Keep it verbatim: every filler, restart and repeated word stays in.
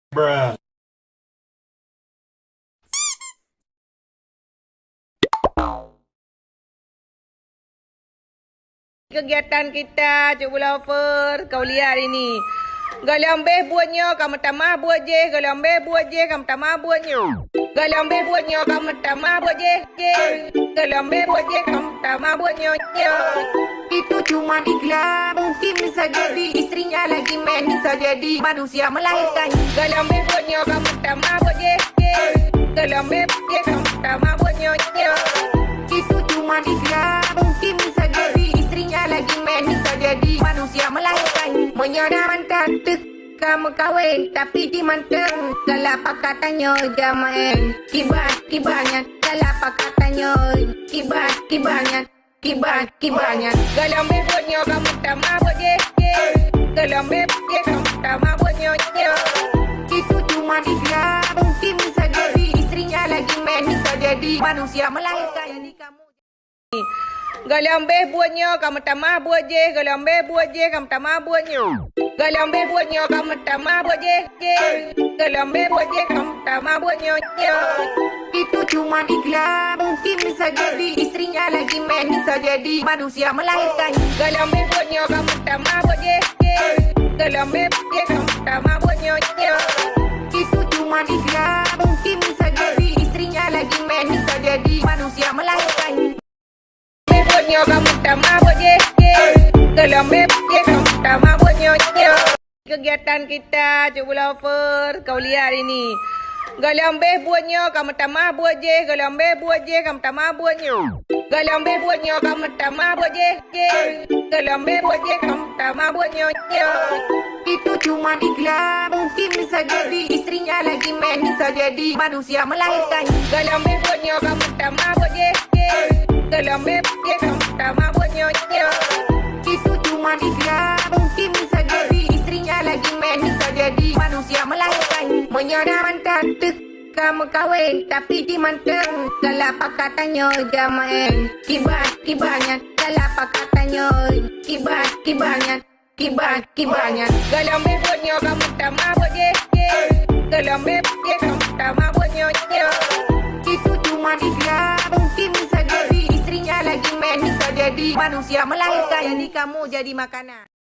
Bruh. Kegiatan kita, Cuk Blofers, kuliah hari ini. Gohlom abéh buet nyoe, ka meutamah buet jéh. Gohlom abéh buet jéh, ka meutamah buet nyoe. Gohlom abéh buet nyoe, ka meutamah buet jéh, jéh. Gohlom abéh buet jéh, ka meutamah buet nyoe, nyoe. Itu cuma iklan, mungkin bisa jadi istrinya lagi main, bisa jadi manusia melahirkan. Gohlom abéh buet nyoe, ka meutamah buet jéh, jéh. Gohlom abéh buet jéh, ka meutamah buet nyoe, nyoe. Itu cuma iklan, mungkin bisa jadi istrinya lagi main, bisa jadi manusia melahirkan. Meunyoe na mantan teuk ka meukawen, tapi jih mantong, salah pakat tanyoe jamaen. Kiban, kiban nyan, salah pakat tanyoe. Kiban, kiban nyan, kiban, kiban nyan. Gohlom abéh buet nyoe, ka meutamah buet jéh, jéh. Gohlom abéh buet jéh, ka meutamah buet nyoe, nyoe. Itu cuma iklan, mungkin bisa jadi istrinya lagi main, bisa jadi manusia melahirkan. Jadi kamu Gohlom abéh buet nyoe, ka meutamah buet jéh. Gohlom abéh buet jéh, ka meutamah buet nyoe. Gohlom abéh buet nyoe, ka meutamah buet jéh, jéh. Gohlom abéh buet jéh, ka meutamah buet nyoe, nyoe. Itu cuma iklan, mungkin bisa jadi istrinya lagi main, bisa jadi manusia melahirkan. Gohlom abéh buet nyoe, ka meutamah buet jéh, jéh. Gohlom abéh buet jéh, ka meutamah buet nyoe, nyoe. Itu cuma iklan, mungkin bisa jadi istrinya lagi main, bisa jadi manusia melahirkan. Buet nyoe, ka meutamah buet jéh, jéh. Gohlom abéh buet jéh, ka meutamah buet nyoe, nyoe. Kegiatan kita, Cuk Blofers, kuliah hari ini. Gohlom abéh buet nyoe, ka meutamah buet jéh. Gohlom abéh buet jéh, ka meutamah buet nyoe. Gohlom abéh buet nyoe, ka meutamah buet jéh, jéh. Gohlom abéh buet jéh, ka meutamah buet nyoe, nyoe. Itu cuma iklan, mungkin bisa jadi istrinya lagi main, bisa jadi manusia melahirkan. Gohlom abéh buet nyoe, ka meutamah buet jéh, jéh. Gohlom abéh buet jéh, ka meutamah buet nyoe, nyoe. Itu cuma iklan, mungkin bisa jadi istrinya lagi main, bisa jadi manusia melahirkan. Meunyoe na mantan teuk ka meukawen, tapi jih mantong, salah pakat tanyoe jamaen. Kiban, kiban nyan, salah pakat tanyoe. Kiban, kiban nyan, kiban, kiban nyan. Gohlom abéh buet nyoe, ka meutamah buet jéh, jéh. Gohlom abéh buet jéh, ka meutamah buet nyoe, nyoe. Itu cuma iklan, mungkin bisa jadi istrinya lagi main, bisa jadi manusia melahirkan. Jadi kamu jadi makanan.